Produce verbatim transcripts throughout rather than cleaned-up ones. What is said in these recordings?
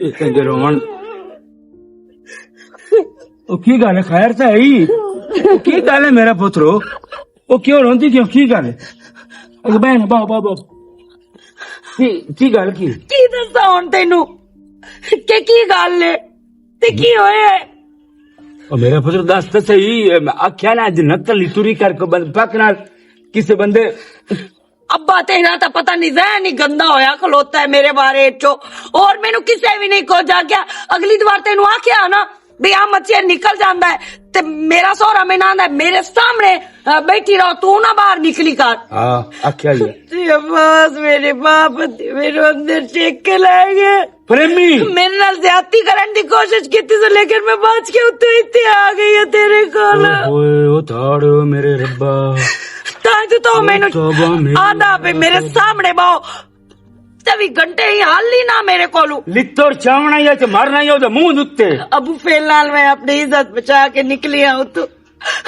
اے کنجر رومن، او کی گل ہے؟ خیر تے ہے ہی؟ او کی گل ہے میرا پترو؟ او کیوں روندی؟ کیوں، کی گل ہے؟ اے بہن، باو، باو، باو۔ کی، کی گل کی؟ کی دساں ہن تینوں کہ کی گل ہے تے کی ہویا ہے؟ او میرا پتر، دس تے صحیح، اے میں آکھیا نا، اج نقل ہی ٹری کر کے بند پک نال کسے بندے۔ ابا، تیرا تاں پتہ نہیں، ذہن ہی گندا ہویا کھلوتا ہے میرے بارے چو۔ اور مینوں کسے بھی نہیں کچھ آکھیا۔ اگلی دوار تینوں آکھیا نا، بھی آ مچھر نکل جاندا ہے، تے میرا سہرا میں نہ آندا ہے، میرے سامنے، آ، بیٹھی رہو، تو نہ باہر نکلی کر۔ ہاں، آکھیا ہی ہے۔ تے عباس، میرے باپ تے میرے اندر چیک کے لے گئے۔ پریمی۔ میرے نال زیادتی کرن دی کوشش کیتی سی، لیکن میں بچ کے اتوں اتھے آ گئی ہاں تیرے کول۔ اوئے ہوئے، او تھاڑ، او میرے ربا۔ تاں جو تو او مینوں توبہ میری آندا پے میرے توبہ۔ سامنے باؤ۔ چوبی گھنٹے ہی حل ہی نہ میرے کولوں۔ لتر چاونا یا تے مرنا یا او دے منہ دے اتے۔ ابو، فی الحال میں اپنی عزت بچا کے نکلی ہاں اتوں۔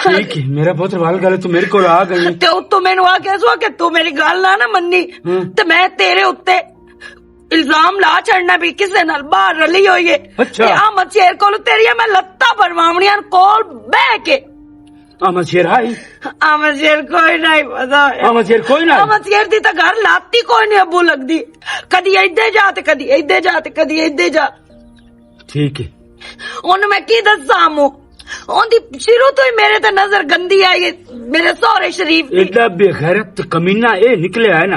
ٹھیک ہے، میرا پتر، وال گل، تو میرے کول آ گئی۔ تے اتوں مینوں آ کے سو کہ تو میری گل نہ، نہ مننی، ہاں۔ تے میں تیرے اتے الزام لا چھڑنا بھی کسے نال باہر رلی ہوئی ہے۔ اچھا۔ تے احمد شیر کول تیریاں میں لتاں بھرواونیاں کول بہ کے۔ احمد شیر آئی؟ احمد شیر کوئی نہ ہی پتا ہویا۔ احمد شیر کوئی نہ؟ احمد شیر دی تاں گھر لاتی کوئی نہیں ابو لگدی۔ کدی ایدے جا تے کدی ایدے جا تے کدی ایدے جا۔ ٹھیک ہے۔ اونوں میں کی دساں مو؟ اوندی شروع تو ہی میرے تے نظر گندی آئی ہے، میرے سہرے شریف دی۔ ایڈا بے غیرت کمینہ اے نکلیا ہے نا۔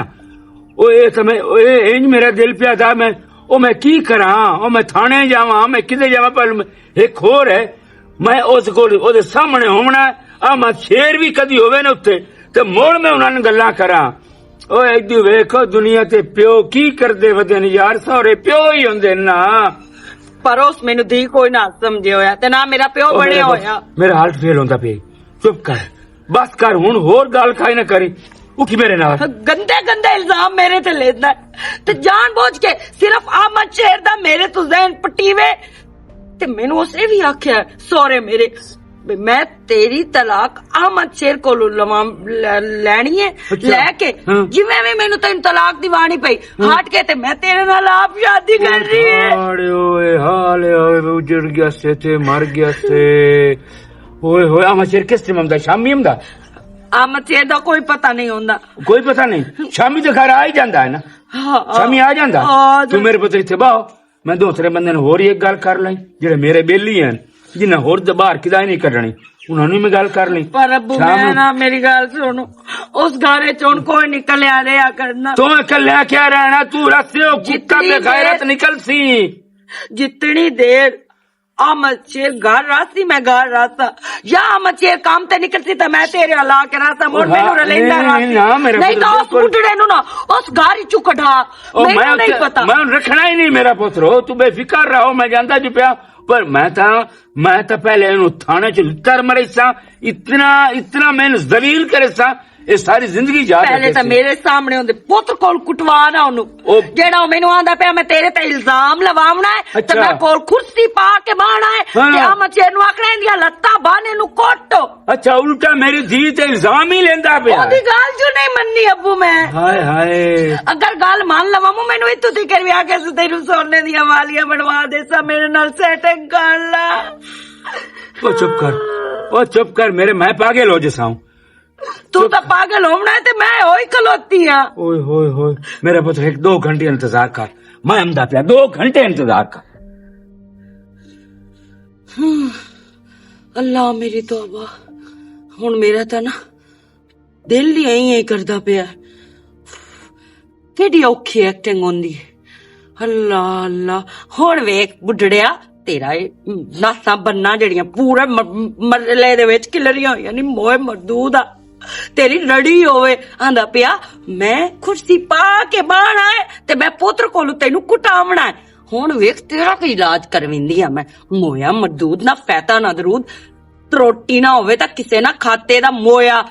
او اے تے میں، او اے انج میرا دل پیا تھا، میں، او میں کی کراں؟ او میں تھانے جاواں، میں کدے جاواں؟ پر میں، ایک ہور ہے، میں اس کول، او دے سامنے ہونا ہے، آ میں شیر بھی کدی ہووے نا اتھے، تے مڑ میں انہاں نے گلاں کراں۔ او ایدی ویکھو دنیا تے پیو کی کردے ودے نے یار، سہرے پیو ہی ہوندے نا۔ پر اس مینوں دی کوئی نہ سمجھے ہویا، تے نہ میرا پیو او بنے میرا ہویا۔ بس، میرا ہارٹ فیل ہوندا پیا۔ چپ کر، بس کر، ہن ہور گل کھائی نہ کری۔ اٹھی میرے نال۔ گندے گندے الزام میرے تے لینا ہے۔ تے جان بوجھ کے صرف احمد شیر دا میرے تو ذہن پٹیوے۔ تے مینوں اس نے بھی آکھیا، سورے میرے، بھی میں تیری طلاق احمد شیر کولوں لواں، لے-، لینی ہے، اچھا۔ لے کے، ہاں۔ جویں وی مینوں تینوں طلاق دیوانی پئی، ہاں۔ ہٹ کے تے میں تیرے نال آپ شادی کر رہی ہے۔ ہاڑے ہوئے، حال ہوئے، اجڑ گیا سے تے مر گیا سے۔ ہوئے ہوئے، احمد شیر کس ٹائم آمدا؟ شامی آمدا؟ احمد شیر دا کوئی پتہ نہیں ہوندا۔ کوئی پتہ نہیں؟ شامی تے گھر آ ہی جاندا ہے نا؟ ہاں، شامی آ جاندا؟ آ تو جاندا۔ میرے پتر اتھے باہو۔ میں دوسرے بندے نوں ہور ہی ایک گل کر لئی، جڑے میرے بیلی ہیں، جنہاں ہور دے باہر کدا ہی نہیں کڈنی، انہاں نوں میں گل کر لئی۔ پر ابو، شام میں نوں نا، میری گل سنو، اس گھر وچ ہن کوئی نہیں کلیا رہیا کرنا۔ تو کلیا کیا رہنا؟ تو رستے ہو، کتا جتنی بے غیرت دیر، نکل سی۔ جتنی دیر احمد شیر گھر رہسی، میں گھر رہسا، یا احمد شیر کام تے نکل سی تے میں تیرے ہلا کے رہسا، مڑ او مینوں ہاں، رلیندا نہیں، رہسی۔ نہیں، نہ، میرا نہیں پتر تو اس بالکل بڈھڑے نوں نا، اس گھر چوں کڈھا۔ او، مینوں میں نہیں اتھے، پتا۔ میں ہن رکھنا ہی نہیں میرا پتر، او تو بے فکر رہو، میں جاندا جو پیا، پر میں تاں، میں تاں پہلے اینوں تھانے چ لتر مرے سا، اتنا، اتنا میں اینوں ذلیل کرے سا، اے ساری زندگی یاد پہلے رکھے تاں سی۔ میرے سامنے اوندے پتر کول کٹوا نہ اونوں، او جیڑا او مینوں آندا پیا میں تیرے تے الزام لواونا ہے، تے اچھا۔ میں کول کرسی پا کے باہنا ہے، ہاں۔ تے آ مچے نوں آکھنا ایندیاں لتاں بن اینوں کٹ۔ اچھا، الٹا میری دھی تے الزام ہی لیندا پیا۔ اوندی گل جو نہیں مننی ابو میں۔ ہائے ہائے۔ اگر گل مان لواں، مو مینوں اتھوں تیکر وی آ کے تے تینوں سونے دیاں والیاں بنوا دے سا، میرے نال سیٹنگ کر لا۔ او چپ کر، او چپ کر، میرے، میں پاگل ہو جسا ہوں۔ تو چپ۔ تاں پاگل ہونا ہے تے میں ہوئی کھلوتی ہاں۔ اوئے ہوئے ہوئے، میرے پتر ایک دو گھنٹے انتظار کر، میں آمدا پیا، دو گھنٹے انتظار کر۔ اللہ میری توبہ، ہن میرا تاں نا دل ہی ایویں ہی کردا پیا۔ کیڈی اوکھی ایکٹنگ ہوندی ہے۔ اللہ اللہ، ہن ویکھ بڈھڑیا، تیرا اے ناساں بننا جڑیاں پورے م-، مرلے دے وچ کھلریاں ہوئیاں نی، موئے مردود آ۔ تیری رڑی ہوئے، آندا پیا، میں کرسی پا کے باہنا ہے تے میں پتر کولوں تینوں کٹاونا ہے۔ ہن ویکھ تیرا کی علاج کرویندی ہاں میں۔ مویا مردود، نہ فیتا نہ درود، روٹی نہ ہووے تاں کسے نہ کھاتے دا مویا۔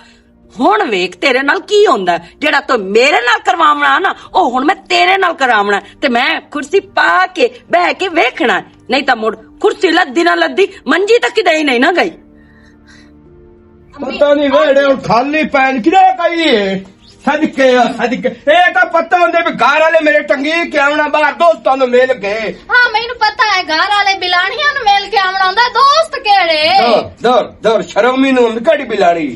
ہن ویکھ تیرے نال کی ہوندا ہے، جیڑا تو میرے نال کرواونا نا، او ہن میں تیرے نال کراونا ہے۔ تے میں کرسی پا کے بہ کے ویکھنا ہے، نہیں تاں مڑ کرسی لدی نہ لدی، منجی تک کدے ہی نہیں نہ گئی۔ پتہ نہیں ویڑے ہن خالی پین کدے گئی ہے؟ صدقے آ، صدقے۔ اے تاں پتہ ہوندے بھی گھر والے میرے ٹنگی کے آونا، باہر دوستاں نوں مل گئے۔ ہاں، مینوں پتہ ہے، گھر والے بلانیاں نوں مل کے آونا ہوندا، دوست کیڑے؟ دور، دور، دور، شرمی نوں ہم کڑی بلانی۔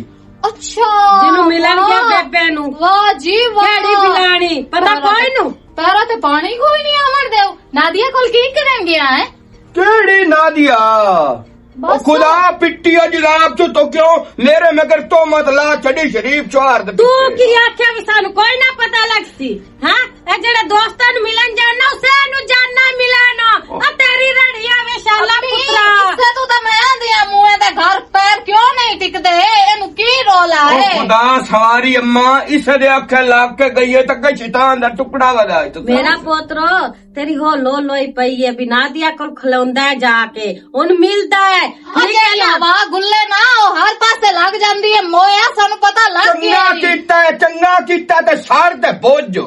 اچھا، جنوں ملن گیا واہ۔ بےبے نوں۔ واہ جی واہ۔ کیڑی بلانی؟ پتہ پیرا کوئی تے، نوں؟ پیرا تے پانی کوئی نہیں آون دیو۔ نادیہ کول کی کرن گیا ہے؟ کیڑی نادیہ؟ او بس۔ خدا پٹی اج رات تو، تو کیوں میرے مگر تہمت لا چھڈی شریف چوہر دے تو پچھے؟ کی آکھیا وی سانوں کوئی نہ پتہ لگ سی؟ ہاں؟ اے جڑے دوستاں نوں ملن جانا، اسے نوں جانا ملن۔ او۔ او تیری رڑیا وے شالا امی، پترا۔ اسے تو تے میں آندی آں، موئے دے گھر پیر کیوں نہیں ٹکدے؟ اینوں کی رولا او ہے؟ خدا سواری اماں، اسے دے آکھے لگ کے گئی ہے، تک شیطان دا ٹکڑا ودا ہے تو۔ میرا پوترو، تیری ہو لو لوئی پئی ہے، بنا دیا کول کھلوندا ہے جا کے، ہن ملدا ہے۔ ٹھیک ہے نا؟ ہوا گلے نہ ہو، ہر پاسے لگ جاندی ہے، مویا سانوں پتہ لگ گیا چنگا ہے۔ کیتا ہے، چنگا کیتا تے سڑ تے بوجھ۔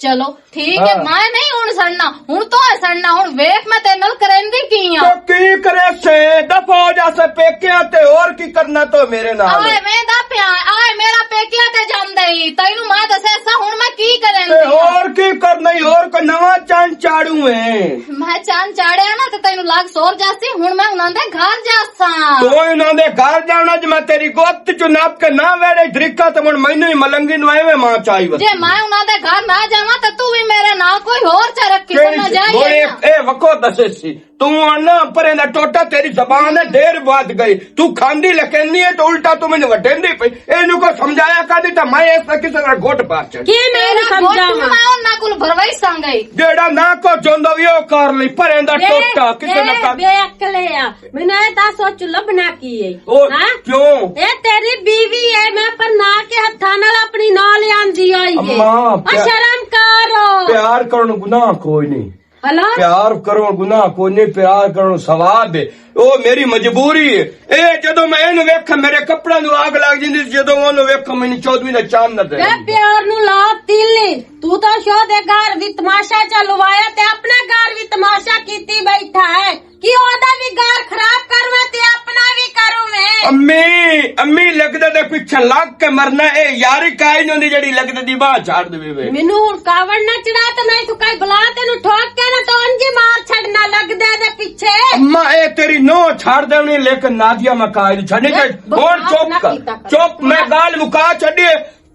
چلو، ٹھیک ہے، ہاں۔ میں نہیں ہن سڑنا، ہن تو ہے سڑنا، ہن ویکھ میں تیرے نال کریندی کی ہاں۔ تو کی کرے سے؟ دفع ہو جا سے پیکیاں تے، اور کی کرنا تو میرے نال؟ آئے ویندا پیا، آئے میرا پیکیاں تے جاندا ہی، تینوں میں دسے سا ہن میں کی کرن تے دی ہاں۔ اور کی کرنا ہی، اور کوئی نواں چند چاڑوں ہے۔ میں چند چاڑیا نا تے تینوں لگ سور جاسی، ہن میں انہاں دے گھر جاساں۔ تو انہاں دے گھر جانا جے میں تیری گوت چ نپ کے نہ ویڑے درکا تے ہن مینوں ہی ملنگی نو ایویں ماں چاہی وسی۔ جے میں انہاں دے گھر نہ جاواں تے تو بھی میرے نال کوئی ہور چ رکھی کیڑی نہ سی؟ جائے ہن نا۔ اے، اے وکو دسے سی۔ تو آنا پرے دا ٹوٹا، تیری زبان ہے ڈھیر بات گئی۔ تو کھاندی لکیندی ہے تو الٹا تو مینوں وڈیندی پئی۔ اینوں کو سمجھایا کر دی تے میں اس طرح کسے طرح گھٹ پار چڑھ۔ کی میں اینوں سمجھاواں؟ میں انہاں کول بھروائی سانگئی۔ جیڑا نہ کو چوندا وی او کر لئی، پرے دا ٹوٹا، کسے نہ کر۔ بے عقل ہے آ۔ مینوں اے دس او چلو بنا کی ہے؟ او ہاں؟ کیوں؟ اے تیری بیوی ہے، میں پر نہ کے ہتھاں نال اپنی نال لیاندی ہوئی ہے۔ اماں، او شرم کر۔ پیار کرن گناہ کوئی نہیں۔ ہلا؟ پیار کرو گناہ کوئی نہیں، پیار کرو ثواب ہے۔ او میری مجبوری ہے۔ اے جدوں میں اینوں ویکھاں، میرے کپڑاں نوں آگ لگ جاندی، جدوں اونوں ویکھاں، مینوں چودھویں دا چاند نظر اے آندا۔ پیار نوں لا تیلی، تو تو شو دے گھر وی تماشا چلوایا تے اپنے گھر وی تماشا کیتی بیٹھا ہے۔ کی اودا وی گھر خراب کروں تے اپنا وی کروں میں؟ امی، امی لگدا دے پیچھے لگ کے مرنا، اے یاری کائی نہیں ہوندی جڑی لگدے دی باہ چھاڑ دے وے۔ مینوں ہن کاوڑ نہ چڑھا تے میں تو کئی بلا تینوں ٹھوک کے نہ تو انجی مار چھڑنا لگ دے دے پیچھے۔ اماں، اے تیری نو چھاڑ دے ہونی، لیکن نادیہ میں کاج نہیں چھڑنی۔ تے ہن چپ کر، چپ، میں گال مکا چھڑی۔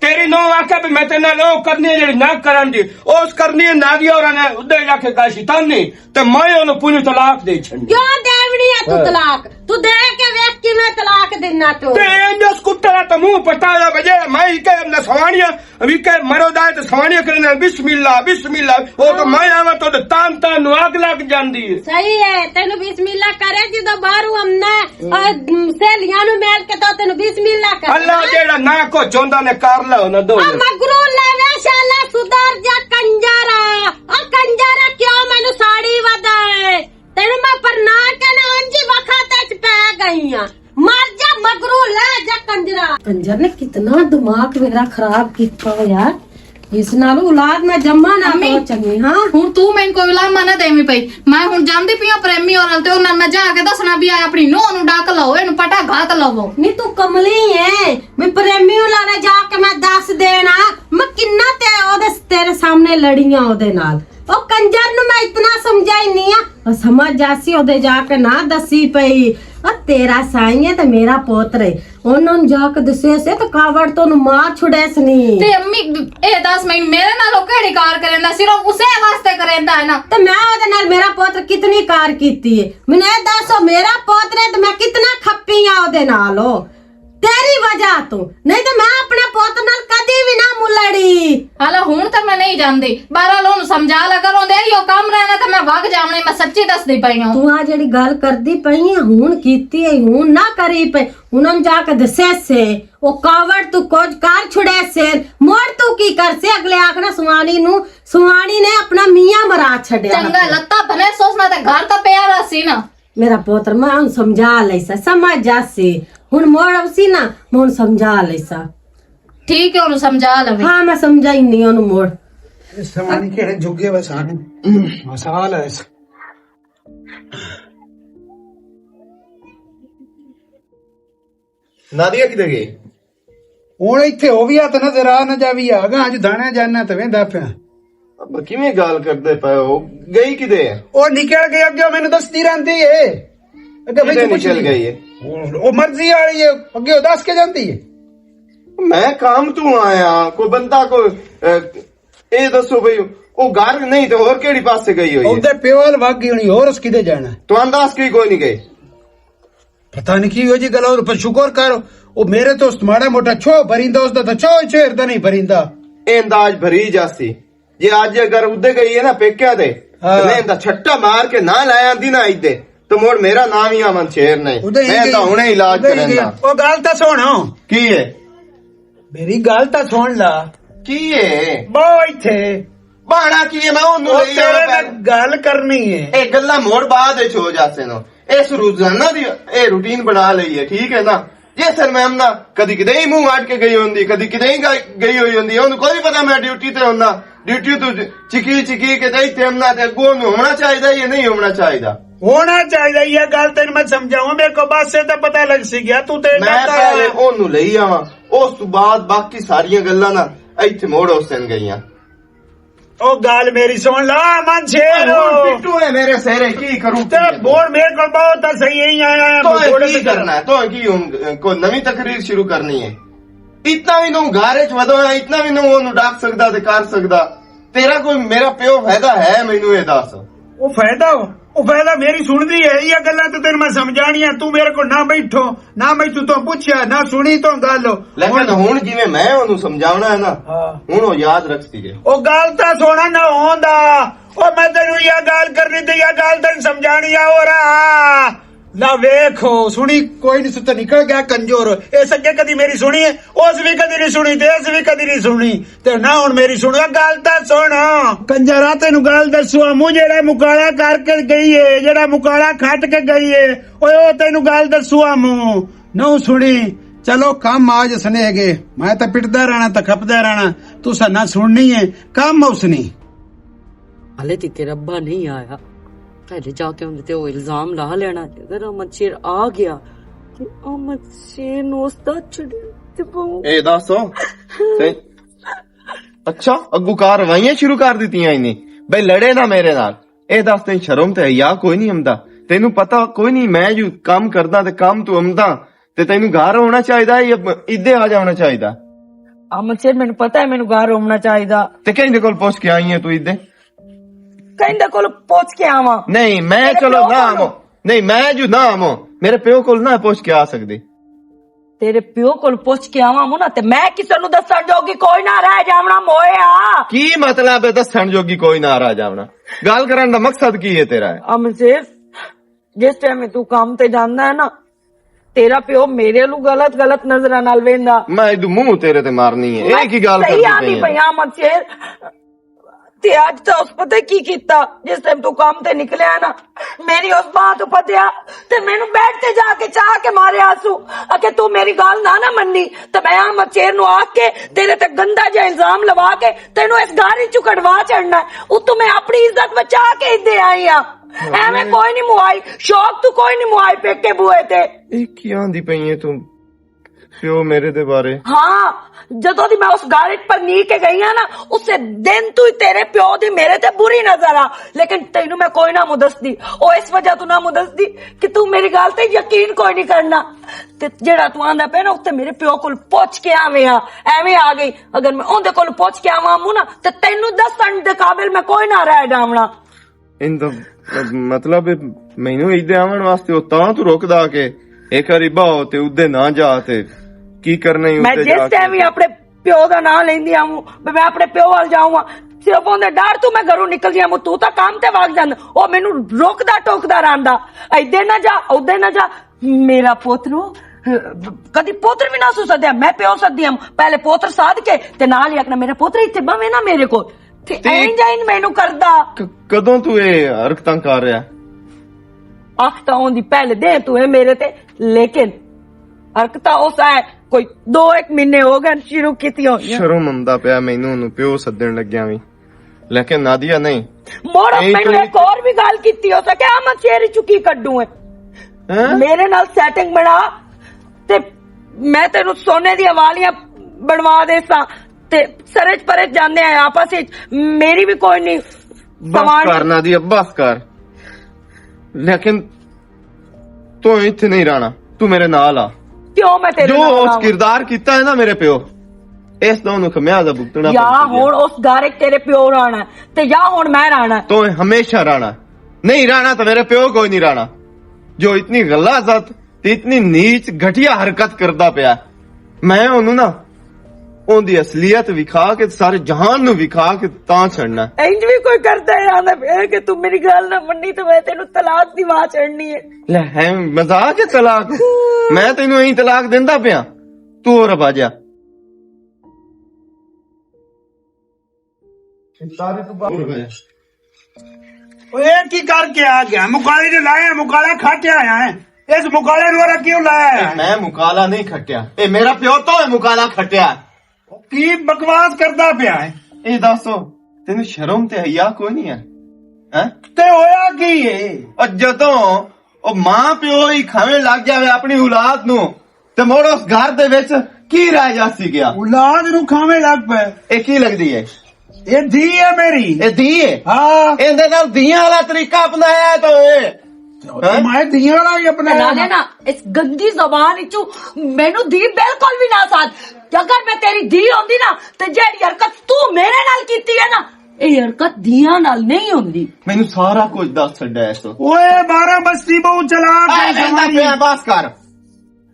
تیری نو آکھے بھی میں تیرے نال او کرنی ہے جڑی نہ کرن دی۔ او اس کرنی ہے نادیہ اور نے ادھر جا کے گاشی تھانی۔ تے میں انہوں پوری طلاق دے چھڑنی۔ کیوں دیونی ہے تو طلاق؟ تو دے کے ویکھ کیویں طلاق دینا تو۔ تے انج اس کتے دا تے منہ پٹا دا وجہ میں ہی کہ نہ سوانیاں، ابھی کہ مرو دا تے سوانیاں کرنے، بسم اللہ، بسم اللہ۔ او تو میں آواں تو تان تان نو آگ لگ جاندی ہے۔ صحیح ہے، تینوں بسم اللہ کرے جدوں باہروں آمنا ہے، اور سہیلیاں نو مل کے تو تینوں بسم اللہ کرے۔ اللہ جیڑا نہ کو چوندا نے کر لو نہ دو۔ آ مگرو لے وے شالا سدھر جا کنجارا۔ آ کنجارا کیوں مینوں ساڑی ودا ہے؟ تینوں میں پرنا کے نہ اونجی وقت وچ پے گئی ہاں۔ مر جا مگرو، لے جا کنجرا۔ کنجر نے کتنا دماغ میرا خراب کیتا ہو یار۔ اس نال اولاد میں جمع نہ امی، تو چنگی، ہاں؟ ہن تو میں کوئی علامہ نہ دیویں پئی۔ میں ہن جاندی پیاں پریمی اور تے انہاں میں جا کے دسنا بھی آیا اپنی نو نو ڈاک لاؤ، اینو پٹا گھات لاؤ۔ نہیں تو کملی ہے، میں پریمی والا نے جا کے میں دس دینا، میں کنا تے او دے تیرے سامنے لڑیاں او دے نال۔ او کنجر نو میں اتنا سمجھائی نہیں آ، او سمجھ جاسی، او دے جا کے نہ دسی پئی۔ او تیرا سائیں ہے تے میرا پوتر ہے، انہوں نے جا کے دسے سے تے کاوڑ تو نو مار چھڑے سنی۔ تے امی، اے دس میں میرے نال او کہڑی کار کریندا؟ صرف اسے واسطے کریندا ہے نا۔ تے میں او دے نال میرا پوتر کتنی کار کیتی ہے؟ مینوں اے دس، او میرا پوتر ہے تے میں کتنا کھپی آ او دے نال؟ او تیری وجہ تو، نہیں تے میں اپنے پوتر نال کدی وی نہ ملڑی۔ ہلا ہن تے میں نہیں جاندی، بارہ لو نو سمجھا لگا روندے، ایو کام رہنا تے میں وگ جاونے، میں سچی دسدی پئی ہوں۔ تو آ جڑی گل کردی پئی ہے، ہن کیتی ہے، ہن نہ کری پئی، انہاں جا کے دسے سے، او کاوڑ تو کچھ کر چھڑے سے، مڑ تو کی کر سے، اگلے آکھنا سوانی نو، سوانی نے اپنا میاں مرا چھڈیا۔ چنگا لتا بنے سوچنا تے گھر تے پیا رہسی نا۔ میرا پوتر، میں ہن سمجھا لئی سا، سمجھ جاسی۔ ہن موڑ آسی نا، میں ہن سمجھا لئی سا۔ ٹھیک ہے، ہن سمجھا لوے۔ ہاں، میں سمجھائی نہیں ہن موڑ۔ اس زمانے کہڑے جھگے وسان مسال ہے اس۔ نادیہ کدھر گئی؟ ہن ایتھے او وی ہتھ نظر آ نہ جاوی، آ گاں اج دانے جانا تے ویندا پیا۔ ابا، کیویں گال کردے پئے ہو؟ گئی کدے ہے؟ او نکل گئی، اگے مینوں دسدی رہندی ہے۔ اگے کدے مینوں نکل گئی ہے؟ او، او مرضی والی ہے، اگے او دس کے جاندی ہے۔ میں کام تو آیا، کوئی بندہ کوئی، اے، اے دسو بھئی، او گھر نہیں تے ہور کیڑی پاسے گئی ہوئی ہے؟ اوندے پیو ول وگ گئی ہونی، ہور اس کدے جانا؟ تو انداز کی کوئی نہیں گئی؟ پتہ نہیں کی ہو جی گلا، پر شکر کر، او میرے تو ماڑا موٹا چھو بھریندا، اس دا تے چھو چھیر دا نہیں بھریندا۔ اے انداز بھری جاسی۔ جے اج اگر ادے گئی ہے نا پیکیا دے، ہاں۔ تے میں ایندا چھٹا مار کے نہ لایا آندی نا ادے، تے مڑ میرا نام ہی امن شیر نہیں۔ ادے ہی میں گئی۔ تاں ہنے علاج ادے ہی کریندا۔ گئی۔ او گل تاں سن۔ کی ہے؟ میری گل تاں سن لا۔ کی ہے؟ بہو ایتھے۔ بہانا کی ہے؟ میں اونوں او لئی تیرے آواں نال پہلے۔ گل کرنی ہے۔ اے گلاں مڑ بعد وچ ہو جاسے نو۔ اس روزانہ دی اے روٹین بنا لئی ہے، ٹھیک ہے نا؟ جے سر میں امنا کدی کدے ہی منہ اڈ کے گئی ہوندی، کدی کدے ہی گئی، گئی ہوئی ہوندی، اونوں کوئی پتہ میں ڈیوٹی تے ہوندا، ڈیوٹی تو چکی چکی کے تے ایتھے امنا تے اگوں اونوں ہونا چاہیدا یا نہیں ہونا چاہیدا؟ ہونا چاہیدا، یہ گل تینوں میں سمجھاواں، میرے کو بس سے تو پتہ لگ سی گیا، تو تے میں ڈرتا پہلے ہے۔ اونوں لئی آواں، اس تو بعد باقی ساریاں گلاں نا ایتھے موڑ اس دن گئیاں۔ او گل میری سن لا، من شیر ہن ہو۔ پٹو ہے میرے سہرے، کی کروں تے؟ بور میرے کول بہت ہے، صحیح ہی آیا ہے، تو میں تھوڑے کی سے کرنا ہے؟ تو کی ہن کوئی نوی تقریر شروع کرنی ہے؟ اتنا بھی نو گھر وچ ودو ہے، اتنا بھی نو اونوں ڈاک سکدا تے کر سکدا۔ تیرا کوئی میرا پیو فائدہ ہے؟ مینوں اے دس۔ او فائدہ، او فائدہ میری سن دی ہے، یہ گلاں تے تینوں میں سمجھانی ہے، تو میرے کول نہ بیٹھو۔ نہ میں تو پوچھیا، نہ سنی تو گل۔ لیکن ہن جویں میں اونوں سمجھاونا ہے نا، ہاں۔ ہن او یاد رکھسی ہے۔ او گل تاں سونا نہ ہوندا۔ او میں تینوں یہ گل کرنی تے یہ گل تینوں سمجھانی آ، او رہا۔ لا ویکھو، سنی کوئی نہیں، ستا نکل گیا کنجور۔ اس اگے کدی میری سنی ہے؟ اس بھی کدی نہیں سنی تے اس بھی کدی نہیں سنی۔ تے نہ ہن میری سنو، گل تاں سن۔ کنجرا، تینوں گل دسو، امو جیڑا مکالا کر کے گئی ہے، جیڑا مکالا کھٹ کے گئی ہے، اوئے او تینوں گل دسو امو۔ نہ سنی۔ چلو کم آج سنے گے، میں تے پٹدا رہنا تے کھپدا رہنا، تساں نہ سننی ہے، کم اس نے۔ ہلے تے تیرا ابا نہیں آیا، پہلے جا کے اندر تے وہ الزام لا لینا۔ اگر احمد شیر آ گیا تے احمد شیر نو استاد چھڑ تے بہو۔ اے دسو، تے اچھا، اگو کارروائیاں شروع کر دتیاں اینے۔ بھئی لڑے نہ میرے نال۔ اے دس، تین شرم تے حیا کوئی نہیں ہمدا؟ تینوں پتہ کوئی نہیں میں جو کم کردا تے کم تو ہمدا، تے تینوں گھر ہونا چاہیدا ہے یا ادے آ جانا چاہیدا؟ امن شیر، مینوں پتہ ہے مینوں گھر ہونا چاہیدا۔ تے کہیں دے کول پوچھ کے آئی ہے تو ادے؟ کہیں دے کول پوچھ کے آواں؟ نہیں، میں میرے چلو پیو نہ کولوں۔ آواں۔ نہیں، میں جو نہ آواں، میرے پیو کول نہ پوچھ کے آ سکدے۔ تیرے پیو کول پوچھ کے آواں مو نا، تے میں کسے نوں دسن جوگی کوئی نہ رہ جاونا مویا۔ کی مطلب ہے دسن جوگی کوئی نہ رہ جاونا؟ گل کرن دا مقصد کی ہے تیرا؟ امن شیر، جس ٹائم تو کام تے جاندا ہے نا، تیرا پیو میرے نوں غلط غلط نظراں نال ویندا۔ میں ادو منہ تیرے تے مارنی ہے۔ اے کی گل صحیح کردی آندی پئی ہے؟ پئی آں، امن شیر۔ تے اج تے اس پتہ کی کیتا، جس ٹائم تو کام تے نکلیا نا، میری اس بات پتیا تے مینوں بیڈ تے جا کے چاہ کے ماریا سو۔ اکے تو میری گل نہ نہ مننی تے میں احمد شیر نوں آ کے تیرے تے گندا جہا الزام لوا کے تینوں اس گھر وچوں کڈوا چڑنا ہے۔ اتوں میں اپنی عزت بچا کے ادے آئی ہاں۔ ایویں کوئی نہیں موائی، شوق تو کوئی نہیں موائی پیکے بوئے تے۔ اے کی آندی پئی ہے تو؟ پیو میرے دے بارے؟ ہاں، جدوں دی میں اس گارڈ پر نی کے گئی ہاں نا، اسے دن تو ہی تیرے پیو دی میرے تے بری نظر آ۔ لیکن تینوں میں کوئی نہ مدس دی، او اس وجہ تو نہ مدس دی کہ تو میری گل تے یقین کوئی نہیں کرنا۔ تے جیڑا تو آندا پے نا، اتھے میرے پیو کول پوچھ کے آویں ہاں۔ ایویں آ گئی، اگر میں اوندے کول پوچھ کے آواں مو نا، تے تینوں دسن دے قابل میں کوئی نہ رہ جاونا۔ ان دا مطلب، مینوں ایدے آون واسطے او تاں تو رکدا کہ ایک واری باہو تے اودے نہ جا تے کی کرنا ہی میں اودے جا جس کے۔ ٹائم ہی اپنے پیو دا نام لیندی آؤں، میں اپنے پیو وال جاؤں ہاں، صرف اوندے ڈر تو میں گھروں نکلدی آؤں، تو تاں کام تے واگ جاندا، او مینوں روکدا ٹوکدا رہندا، ایدے نہ جا، اودے نہ جا۔ میرا پوترو، کدی پوتر بھی نہ سو سدیا، میں پیو سدی ہم۔ پہلے پوتر سد کے تے نال ہی آکھنا، "میرا پوتر، ایتھے بہویں نا میرے کول۔" تے تے اینج اینج مینوں کردا۔ ک-، کدوں تو اے حرکتاں کر رہیا؟ اکھ تاں اوندی پہلے دے تو اے میرے تے، لیکن حرکتاں اس آئے کوئی دو ایک مہینے ہو گئے شروع کیتی ہوئی۔ شرم آندا پیا مینوں، اونوں پیو سدن لگیا وی۔ لیکن نادیہ نہیں۔ مڑ اے مینوں اتنی ایک اور بھی گل کیتی ہو سکے، احمد شیر چکی کڈوں ہے۔ ہاں؟ میرے نال سیٹنگ بنا تے میں تینوں سونے دی حوالیاں بنوا دے سا، تے سرج پرج جاندے ہیں آپس وچ، میری بھی کوئی نہیں۔ بس سامان کر نادیا، بس کر۔ لیکن تو اتھے نہیں رہنا، تو میرے نال آ۔ کیوں میں تیرے جو نال اس آواں؟ کردار کیتا ہے نا میرے پیو، اس دا انہوں خمیازہ بھگتنا یا پڑ چکیا۔ ہن اس گھر وچ تیرے پیو رہنا ہے، تے یا ہن میں رہنا ہے۔ تو ہمیشہ رہنا، نہیں رہنا تو میرے پیو کوئی نہیں رہنا، جو اتنی غلاظت تے اتنی نیچ گھٹیا حرکت کردا پیا۔ میں انہوں نا، اون دی اصلیت وکھا کے، سارے جہان نو وکھا کے تاں چھڑنا۔ انج بھی کوئی کردا ہے، آندا پیا کہ تم میری گل نہ مننی تے میں تینوں طلاق دیوا چھڑنی ہے۔ لے، ہے مذاق ہے طلاق؟ میں تینوں ایں طلاق دیندا پیا، تو اور اب آ جا۔ اوہ، اے کی کر کے آ گیا؟ مکالے جو لایا ہے، مکالا کھٹیا آیا ہے۔ اس مکالے نوں ورا کیوں لایا ہے؟ میں مکالا نہیں کھٹیا، اے میرا پیو تو ہے مکالا کھٹیا۔ کی بکواس کردا پیا ہے؟ اے دسو، تینوں شرم تے حیا کوئی نہیں ہے؟ ہیں؟ تے ہویا کی ہے؟ او جدوں او ماں پیو ہی کھاویں لگ جاوے اپنی اولاد نوں، تے مڑ اس گھر دے وچ کی رہ جاسی گیا؟ اولاد نوں کھاویں لگ پے۔ اے کی لگدی ہے؟ اے دھی ہے میری۔ اے دھی ہے؟ ہاں۔ ایندے نال دھیاں والا طریقہ اپنایا ہے تو اے۔ ہاں؟ میں دھیاں والا ہی اپنایا۔ نالے نا، اس گندی زبان وچوں مینوں دھی بالکل بھی نہ ساتھ۔ اگر میں تیری دھی ہوندی نا، تے جیڑی حرکت تو میرے نال کیتی ہے نا، اے حرکت دھیاں نال نہیں ہوندی۔ مینوں سارا کچھ دس چھڈیا اس۔ اوئے، بارہ بستی بہو چلا کے اے ویندا زمانی۔ پیا، بس کر۔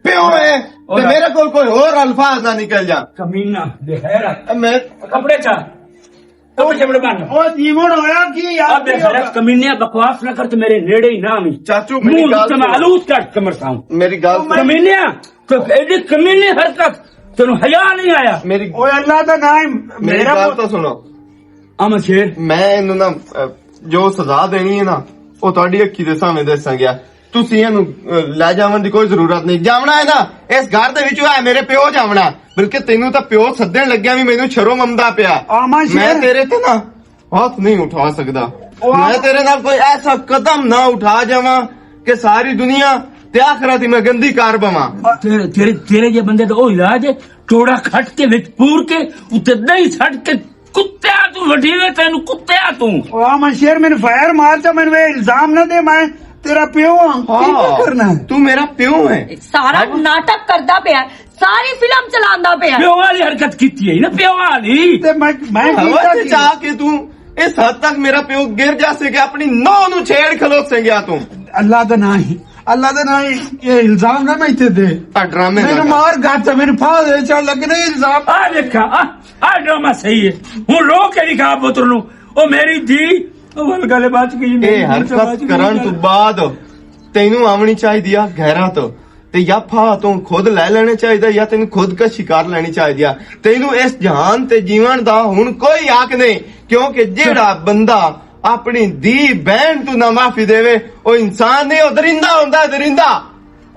پیو ہے، تے میرے کول کوئی ہور الفاظ نہ نکل جا۔ کمینہ، بے غیرت۔ میں کپڑے چا، کپڑے چپڑے بن۔ او جیون ہویا کی یار؟ اب بے غیرت کمینے، بکواس نہ کر، تے میرے نیڑے ہی نہ آویں۔ چاچو، میری منہ گل تے میں سنو۔ آلود کر کے مرساں۔ میری گل سنو۔ کمینے، تو ایڈی کمینی حرکت، تینوں حیا نہیں آیا؟ میری اوئے اللہ دا نام، میری میرا گل تو سنو۔ امن شیر۔ میں انہوں نا، اہ، جو سزا دینی ہے نا، وہ تہاڈی اکھی دے سامنے دساں گیا۔ تسی اینوں، اہ، لے جاون دی کوئی ضرورت نہیں۔ جاونا ہے نا، اس گھر دے وچ ہے میرے پیو جاونا، بلکہ تینوں تاں پیو سدن لگیا وی مینوں شرم آمدا پیا۔ آما شیر۔ میں تیرے تے نا ہاتھ نہیں اٹھا سکدا۔ میں تیرے نال کوئی ایسا قدم نہ اٹھا جاواں کہ ساری دنیا تے آخرت دی میں گندی کر بواں۔ تیرے، تیرے، تیرے جے بندے دا او علاج ہے، ٹوڑا کھٹ کے وچ پور کے، اتے دہی سٹ کے کتیا تو وڈی وے تینوں، کتیا تو۔ او آ میں شیر، مینوں فائر مار چا، مینوں اے الزام نہ دے، میں تیرا پیو ہاں۔ کی کیا کرنا ہے؟ تو میرا پیو ہے۔ سارا ناٹک کردا پیا ہے، ساری فلم چلاندا پیا ہے۔ پیو والی حرکت کیتی ہے نا، پیو والی۔ تے میں، میں ہوا کیتا تے کی؟ چاہ کے تو اس حد تک میرا پیو گر جاسے کہ اپنی نو نو چھیڑ کھلو سے گیا تو۔ اللہ دا نام ہی، اللہ دا نام ہی، یہ الزام نہ میں تے دے۔ آ ڈرامے نہ میرے کر۔ مار گھر تے میرے پھا دے چا لگنے الزام۔ آ دیکھا، آ، آ ڈرامہ صحیح ہے۔ ہوں رو کے لکھا پتر نو، او میری دھی، او ول گلے بچ گئی، میری اے دھی تے حرکت بچ گئی۔ کرن تو بعد تینوں آونی چاہیے آ غیرت۔ تے یا پھا توں خود لے لینے چاہیے یا تینوں خود کشی کر لینی چاہیے۔ تینوں اس جہان تے جیون دا ہن کوئی حق نہیں، کیونکہ جیڑا بندہ اپنی دی بہن تو نہ معافی دے وے، او انسان نہیں، او درندہ ہوندا ہے، درندہ۔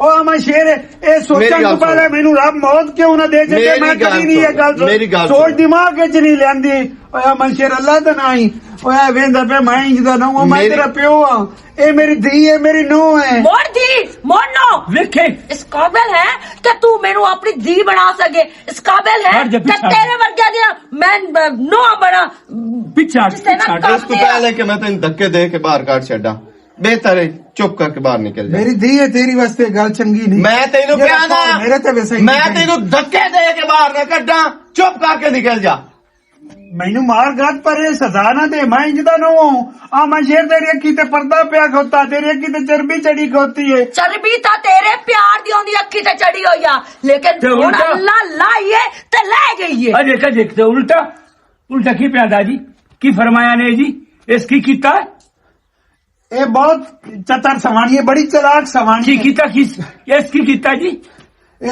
او اما شیر، اے سوچن میری گل تو پہلے سن۔ مینوں رب موت کیوں نہ دے جے میری میں گل کبھی نہیں یہ سن، گل سن۔ میری گل سوچ سن۔ دماغ وچ نہیں لیندی۔ او اما شیر، اللہ تے نہ ہی۔ او اے ویندا پہ میں انج دا نہ ہوں، میں میری تیرا پیو ہاں۔ اے میری دھی ہے، میری نو ہے۔ مور دھی، مور نو۔ ویکھے۔ اس قابل ہے کہ تو مینوں اپنی دھی بنا سکے، اس قابل ہے ہٹ جا کہ پچھاڑ۔ تیرے ورگیاں دیاں میں نو بنا۔ پچھاڑ، کسے نہ پچھاڑ۔ اس تو پہلے کہ میں تینوں دھکے دے کے باہر کاٹ چھڈاں، بہتر ہے چپ کر کے باہر نکل جا۔ میری دھی ہے، تیری واسطے گل چنگی نہیں۔ میں تینوں یہ کہنا، رکھو، میرے تے ویسے ہی میں نہیں۔ تینوں دھکے دے کے باہر نہ کڈاں، چپ کر کے نکل جا۔ مینوں مار گھر پر اے سزا نہ دے، میں انج دا نہ ہوں۔ آ میں شیر تیری اکھی تے پردہ پیا کھوتا، تیری اکھی تے چربی چڑھی کھوتی ہے۔ چربی تا تیرے پیار دی اوندی اکھی تے چڑھی ہوئی آ، لیکن تے ہن الٹا؟ اللہ لائی ہے تے لے گئی ہے۔ اجے کجے تے الٹا، الٹا کی پیا دا جی؟ کی فرمایا نے جی؟ اس کی کیتا؟ اے بہت چتر سوانی ہے، بڑی چلاک سوانی کی ہے۔ کیتا کی؟ اس کی کیتا جی؟ اے،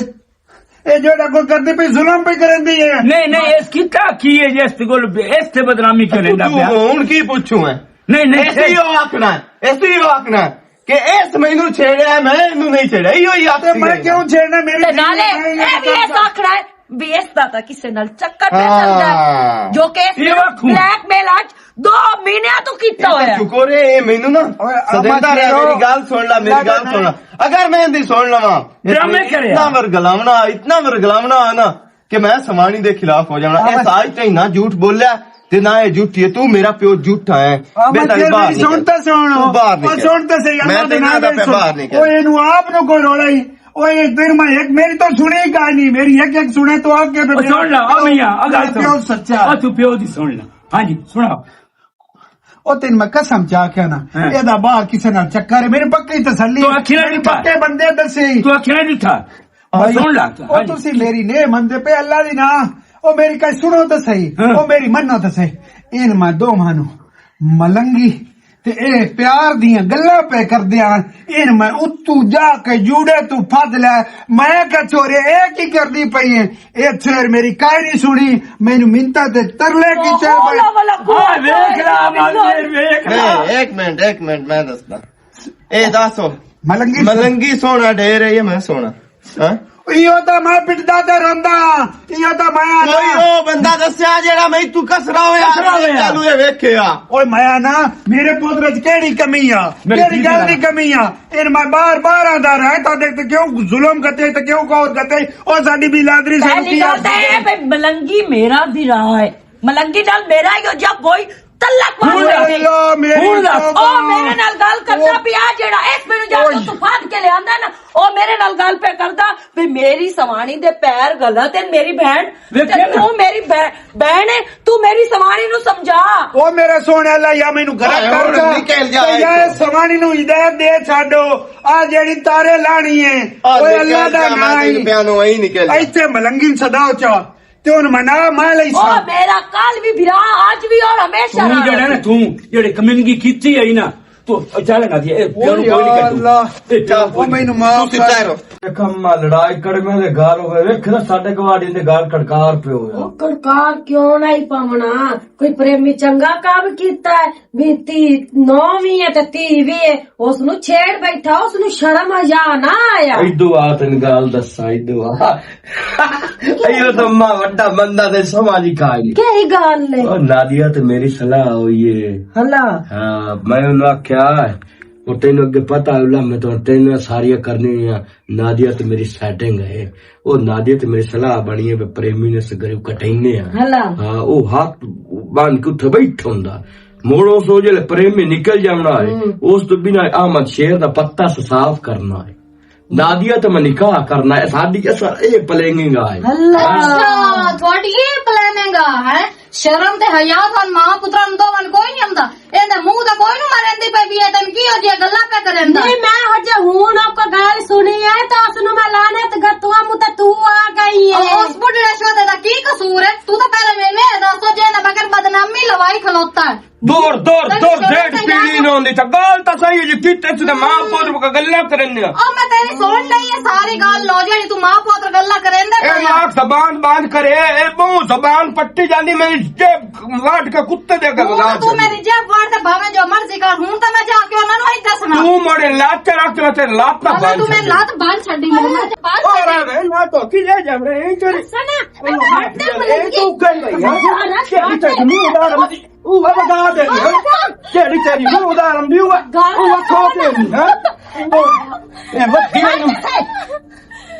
اے جڑا کوئی کردی پئی، ظلم پئی کرندی ہے۔ نہیں، نہیں، اس کیتا کی ہے جی؟ اس کول، اس تے بدنامی کیوں لیندا پیا؟ ہن کی پوچھوں میں؟ نہیں، نہیں، ایسے ہی او آکھنا ہے، ایسے ہی او آکھنا ہے کہ اس مینوں چھیڑیا، میں اینوں نہیں چھیڑیا، ایہو ہی آکھ تے میں کیوں چھیڑنا؟ میری تے نالے میں اے وی ایسا آکھنا ہے، وی اس دا تاں کسے نال چکر پہ ہاں۔ چلدا ہے، جو کہ اس یہ نے آکھوں۔ بلیک میل اج دو مہینیاں تو کیتا ہویا ہے۔ شکر ہے، اے مینوں نا اوے، سدیندا رہیا، میری گل سن لا، میری گل سن لا۔ اگر میں ایندی سن لواں، ڈرامے کرے۔ اتنا ورگلاونا، اتنا ورگلاونا ہے نا، کہ میں سمانی دے خلاف ہو جانا۔ اے ساج تے نہ جھوٹ بولیا، تے نہ اے جھوٹی ہے۔ تو میرا پیو جھوٹا ہے۔ میں تیری باہر نہیں سن۔ تے سن۔ تو باہر نہیں۔ سن تے صحیح، میں اللہ دے نام تے باہر نہیں۔ او اینو آپ نو کوئی رولا ہی۔ او ایک دن میں ایک، میری تو سنی ہی کہانی، میری ایک ایک سنے تو آپ کے او سن لا، او میاں، او گل سن۔ پیو سچا۔ او تو پیو دی سن لا۔ ہاں جی، سناؤ۔ او تین میں قسم چا کے نا، ہاں۔ اے دا باہر کسے نال چکر ہے، میرے پکی تسلی تو ہے۔ آخر میرے نہیں تھا۔ پکے بندے دسے۔ تو آخر نہیں تھا۔ آئی۔ سن لا تو، او ہاں جی۔ تسی میری نہیں مندے پے اللہ دی نا۔ او میری کہیں سنو تو صحیح، ہاں۔ او میری منو تو صحیح۔ ان میں دو مانو ملنگی تے اے پیار دیاں گلاں پہ کردیاں۔ ان میں اتو جا کے جوڑے تو پھد لے۔ میں کہ چھوڑے اے کی کردی پئی ہے؟ اے چھوڑ میری کائے نہیں سنی، مینوں منتا تے ترلے کی چاہ پئی۔ ویکھ لا منظر، ویکھ لا۔ نہیں، ایک منٹ، ایک منٹ، میں دسدا۔ اے دسو، ملنگی سونا۔ ملنگی سونا ڈے رہی ہے، میں سونا۔ ہاں؟ ایہو تاں میں پٹدا تے رہندا، ایہو تاں میں آنا۔ کوئی او بندہ دسیا جیڑا میں تو کسرا ہویا، کسرا ہویا۔ چالو اے ویکھیا۔ اوئے میں آنا، میرے پتر وچ کیڑی کمی آ؟ میرے کیڑی گل دی کمی آ؟ ان میں بار بار آندا رہا، تاں دیکھ تے کیوں ظلم کرتے، تے کیوں کور کرتے؟ او ساڈی بلادری سے پہلی گل تے اے بھئی ملنگی میرا بھی رہا ہے۔ ملنگی نال میرا ہی ہو جا، وہی تلک مار ہن دے۔ اللہ، میری ہن دس۔ توبہ۔ او میرے نال گل کردا پیا جیڑا اس مینوں جا کے اوئے۔ تو پھاد کے لے آندا نا، او میرے نال گل پہ کردا بھی میری سوانی دے پیر غلط ہیں، میری بہن، ویکھے تے نا۔ تو میری بہ-، بہن ہے، تو میری سوانی نو سمجھا۔ او میرے سونے اللہ، یا مینوں غلط اے کر ہن دے، نکل جا تے یا اتھوں۔ اس سوانی نو ہدایت دے چھڈو۔ آ جیڑی تارے لانی ہے، آ اوئے نکل اللہ دا جا، میں نام تینوں ہی۔ پیانو، ایں نکل جا۔ ایتھے ملنگی صدا اچا۔ تے ہن منا میں لئی او سا۔ میرا کل بھی بھرا، اج بھی اور ہمیشہ توں رہنا۔ جڑا نا توں، جڑے کمنگی کیتی ہے نا، تو چل نہ دی، اے او پیانو کوئی نہیں یا کٹو۔ اللہ۔ اے پیانو او کوئی نہیں۔ مینوں معاف توں کر۔ کٹا رو۔ ایک ہم لڑائی کڑمے دے گھر ہوئے، ویکھ نا ساڈے گواڑی دے گھر کڑکار پہ ہویا۔ او کڑکار کیوں نہیں پاونا؟ کوئی پریمی چنگا کام کیتا ہے؟ بیتی نو وی ہے تے تی وی ہے، اس نو چھیڑ بیٹھا، اس نو شرم حیا نہ آیا۔ ایدو آ تین گال دساں، ایدو آ۔ ایو تو ماں وڈا بندہ تے سمجھ ہی کائے نہیں۔ کہی گال نے؟ او نادیہ تے میری صلاح ہوئی ہے۔ ہلا۔ ہاں، میں انہوں آکھیا، او تینوں اگے پتہ ہے، اللہ میں تو تینوں ساریاں کرنی ہوئی ہیں۔ نادیہ تے میری سیٹنگ ہے۔ او نادیہ تے میری صلاح بنی ہے، پریمی نے سگریو کٹینے ہیں۔ ہلا۔ ہاں، او ہاتھ باندھ کے اتھے بیٹھا ہوندا۔ موڑ اس وجہ لے پریمی نکل جاونا ہے۔ ہوں۔ اس تو بنا احمد شیر دا پتہ صاف کرنا ہے۔ نادیہ تے میں نکاح کرنا ہے، ساڈی اصل اے پلاننگ آ ہے۔ اللہ۔ اچھا، تہاڈی اے پلاننگ آ ہے؟ شرم تے حیا تہاڈے ماں پتراں نوں دوواں نوں کوئی نہیں آندا؟ اے دے منہ دا کوئی نوں مریندی پئی وی اے، تینوں کی ہو جیاں گلاں پہ کریندا؟ نہیں، میں ہجے ہن او کو گل سنی ہے تے اس نوں میں لعنت گتواں منہ تے تو آ گئی ہے۔ او اس بڈھڑے شودے دا کی قصور ہے؟ تو تے پہلے میں، میں دسو جے نہ بغیر بدنامی لوائی کھلوتا ہے۔ دور، دور، دور، ڈیڑھ پیڑھی نہ ہوندی۔ تے گل تاں صحیح ہے جی، کیتے تے ماں پتر کو گلاں کرن دیا۔ او میں تیری سن لئی ہے ساری گل، لو جیڑی تو ماں پتر گلاں کرن دے اے پیا۔ لاکھ زبان بند کرے، اے بہوں زبان پٹی جاندی، میری جیب واٹ کے کتے دے کے او بگاڑ تو چھوڑی۔ میری جیب واٹ تے بھاویں جو مرضی کر، ہن تے میں جا کے انہاں نوں ہی دسنا۔ تو مڑے لات تے رکھ، میں تیرے لات نہ بند تو میں چھوڑی۔ لات بند چھڈی، میں بند اور چھڈی۔ آ رہے، میں تو کی لے جا رہے ہیں، تیری سنا، میں ہٹ تے اے تو کر رہی ہے۔ تیری تیری منہ ادار، او بابا گا دے، ہاں؟ تیری تیری منہ ادار، ہم بھی ہوا۔ ہوا کھو کے نہیں، ہاں؟ اے ودی ہوئی نوں،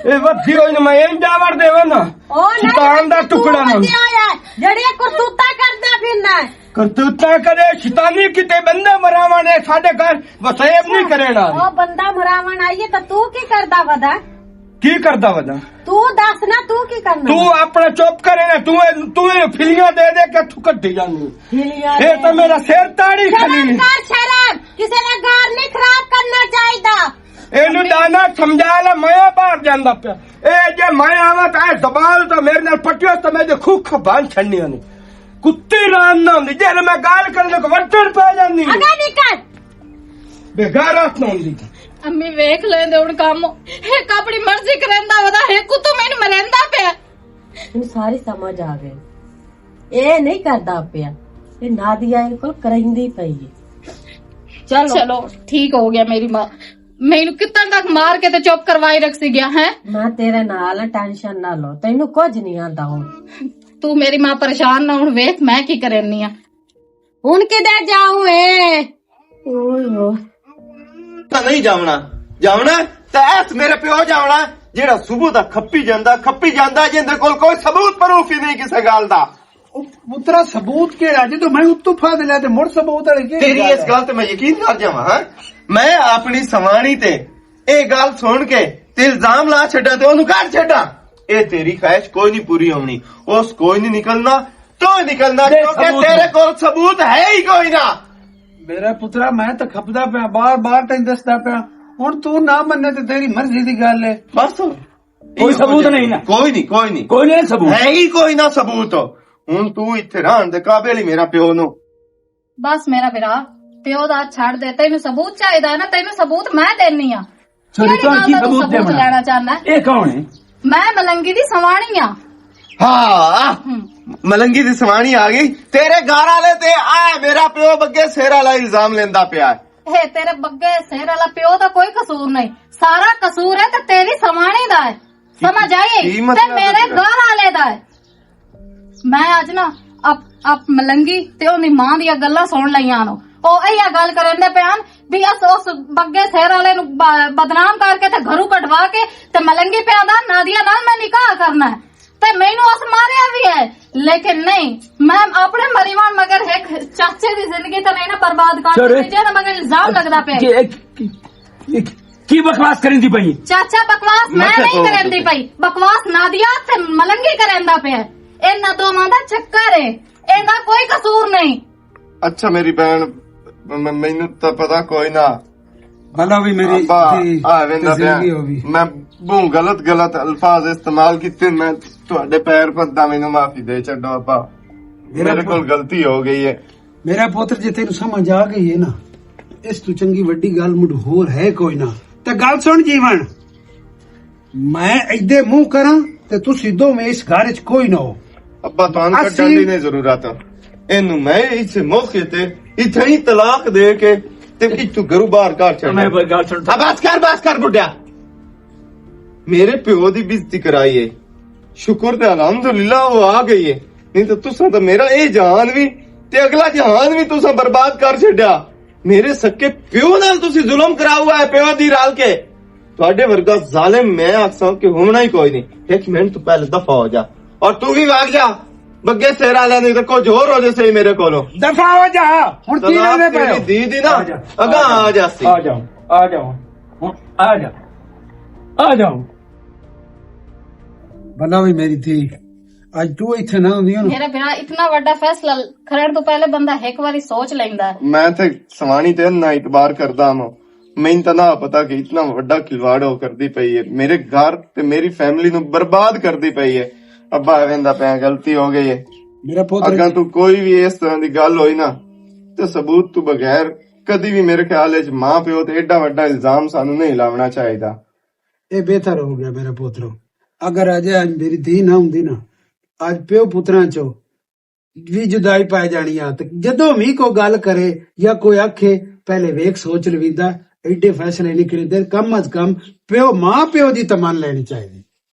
اے ودی ہوئی نوں میں این جاور دے نا۔ او نہیں، شیطان دا ٹکڑا نہ۔ ودی ہویا ہے۔ جڑی کرتوتا کردا پھرنا ہے۔ کرتوتا کرے، شیطانی کیتے بندے مراون نے ساڈے گھر وسیب نہیں کرنا۔ او بندہ مراون آئیے تے تو کی کردا ودا؟ کی کردا ودا؟ تو دس نا، تو کی کرنا؟ تو اپنا چپ کرے نا، تو اے، تو اے فلیاں دے دے کے تو کڈی جانی۔ فلیاں اے دے تو دے۔ میرا سر تاڑی شرم کھلی۔ کر، شرم۔ کسے دا گھر نہیں خراب کرنا چاہیدا۔ اینوں دانا سمجھا لے، میں باہر جاندا پیا۔ اے جے میں آواں تاں اے زبان تاں میرے نال پٹیو تاں میں جے کھوکھ بن چھڑنی نے۔ کتی ران نہ ہوندی، جے میں گال کرنے کو وٹن پہ جاندی۔ اگا نکل۔ بے غیرت نہ ہوندی۔ امی ویکھ لیندے ہن کم، ایک اپنی مرضی کریندا ودا، ایک اتوں مینوں مریندا پیا۔ مینوں ساری سمجھ آ گئی، اے نہیں کردا پیا، اے نادیہ اے کول کریندی پئی ہے۔ چلو۔ چلو، ٹھیک ہو گیا میری ماں۔ مینوں کتنا تک مار کے تے چپ کروائی رکھ سی گیا ہے؟ میں تیرے نال آں، ٹینشن نہ لو، تینوں کچھ نہیں آندا ہن۔ تو میری ماں پریشان نہ ہن، ویکھ میں کی کرنی آ۔ ہن کدے جاؤں اے؟ اوئے ہوئے۔ تاں نہیں جاونا، جاونا تے ایس میرے پیو جاونا۔ جیڑا صبح دا کھپی جاندا، کھپی جاندا، جیندے کول کوئی ثبوت پروف ہی نہیں کسے گل دا۔ او پترا، ثبوت کیڑا؟ جے تو میں اتوں پھا دے لے تے مڑ ثبوت والے کی تیری گل اس ہے؟ گل تے میں یقین کر جاواں، ہاں؟ میں اپنی سوانی تے اے گل سن کے تے الزام لا چھڈا تے اونوں کڈ چھڈا۔ اے تیری خواہش کوئی نہیں پوری ہونی۔ اس کوئی نہیں نکلنا، تو ہی نکلنا، کیونکہ تیرے کول ثبوت ہے ہی کوئی نہ۔ میرا پترا، میں تے کھپدا پیا، بار بار تینوں دسدا پیا۔ ہن تو نہ مننے تے تیری مرضی دی گل ہے۔ بس۔ کوئی ثبوت نہیں نا؟ کوئی نہیں، کوئی نہیں۔ کوئی نہیں ثبوت؟ ہے ہی کوئی نہ ثبوت۔ ہن تو اتھے رہن دے قابل ہی میرا پیو نو۔ بس میرا بھرا، پیو دا چھڑ دے، تینوں ثبوت چاہیدا ہے نا، تینوں ثبوت میں دینی آ۔ چھوڑی، کیڑی گل دا توں ثبوت لینا چاہنا ہے؟ اے کون ہے؟ میں ملنگی دی سوانی آ۔ ہاں، ملنگی دی سوانی آ گئی۔ تیرے گھر والے تے آ میرا پیو بگے سر والا الزام لیندا پیا ہے۔ اے تیرے بگے سر والا پیو دا کوئی قصور نہیں، سارا قصور ہے تے تیری سوانی دا ہے۔ سمجھ آئی؟ تے میرے گھر والے دا ہے۔ میں اج نا اپ اپ ملنگی تے اونی ماں دیاں گلاں سن لئیاں نو۔ او ایہا گل کرن دے پیان بھی اس اس بگے سر والے نو ب- بدنام کر کے تے گھروں کڈوا کے تے ملنگی پیا دا نادیا نال میں نکاح کرنا ہے۔ تے مینوں اس ماریا بھی ہے، لیکن نہیں، میں اپنے مریوان مگر ایک چاچے دی زندگی تے نہیں نا برباد کر سکدی، جے نا مگر الزام لگدا پیا۔ کی بکواس کرن دی پئی؟ چاچا، بکواس میں نہیں کرن دی پئی، بکواس نادیا تے ملنگی کرن دا پیا۔ انہاں دوواں دا چکر ہے، ایندا کوئی قصور نہیں۔ اچھا میری بہن، م- مینوں تاں پتہ کوئی نہ۔ بھلا بھی میری ابا، آ ویندا پیا۔ میں بہوں غلط غلط الفاظ استعمال کیتے، میں تہاڈے پیر پتدا، مینوں معافی دے چھڈو ابا۔ میرے کول غلطی ہو گئی ہے۔ میرا پتر، جے تینوں سمجھ آ گئی ہے نا، اس تو چنگی وڈی گل مڈ ہور ہے کوئی نہ۔ تے گل سن جیون، میں ایدے منہ کراں تے تسی دوویں اس گھر وچ کوئی نہ ہو۔ ابا، تانوں کڈن دی نہیں ضرورت۔ اینوں میں اس موقع تے اتھے ہی طلاق دے کے تے اتھوں گھروں باہر کر چھڈنا۔ میں گل سن۔ آ، بس کر، بس کر بڈیا۔ میرے پیو دی بےعزتی کرائی ہے۔ شکر تے الحمدللہ وہ آ گئی ہے، نہیں تے تساں تے میرا اے جہان وی تے اگلا جہان وی تساں برباد کر چھڈیا۔ میرے سکے پیو نال تسی ظلم کرا ہوا ہے، پیو دی رال کے۔ تہاڈے ورگا ظالم میں آکھساں کہ ہونا ہی کوئی نہیں۔ ایک منٹ تو پہلے دفع ہو جا، اور تو بھی بھاگ جا۔ بگے سیرا لے، نہیں تو کچھ ہور ہو جے سہی میرے کولوں۔ دفع ہو جا۔ ہن کی طلاق لے پے ہو؟ تیری دی دی نا، آ جا، اگاں آ جا سی۔ آ جاؤ، آ جاؤ، ہن آ جا، آ جاؤ۔ بلا بھی میری تھی، اج تو ایتھے نہ ہوندی ہن۔ میرا بھرا، اتنا وڈا فیصلہ کرن تو پہلے بندہ ایک واری سوچ لیندا ہے۔ میں تے سوانی تے نہ اعتبار کردا ہاں۔ میں تے نہ پتا کہ اتنا وڈا کھلواڑ ہو کردی پئی ہے، میرے گھر تے میری فیملی نو برباد کردی پئی ہے۔ ابا، ایویں دا پیا، غلطی ہو گئی ہے۔ میرا پوتر اگاں تو کوئی بھی اس طرح دی گل ہوئی نا، تے ثبوت تو بغیر کدی بھی میرے خیال وچ ماں پیو تے ایڈا وڈا الزام سانو نہیں لاونا چاہیدا۔ اے بہتر ہو گیا میرا پوترو۔ اگر اج اج میری دھی نہ ہوندی نا، اج پیو پتراں چوں وی جدائی پائی جانی آ۔ تے جدوں وی کوئی گل کرے یا کوئی آکھے، پہلے ویکھ سوچ لویندا، ایڈے فیصلے نہیں کریندے۔ کم از کم پیو، ماں پیو دی تے من لینی چاہیدی۔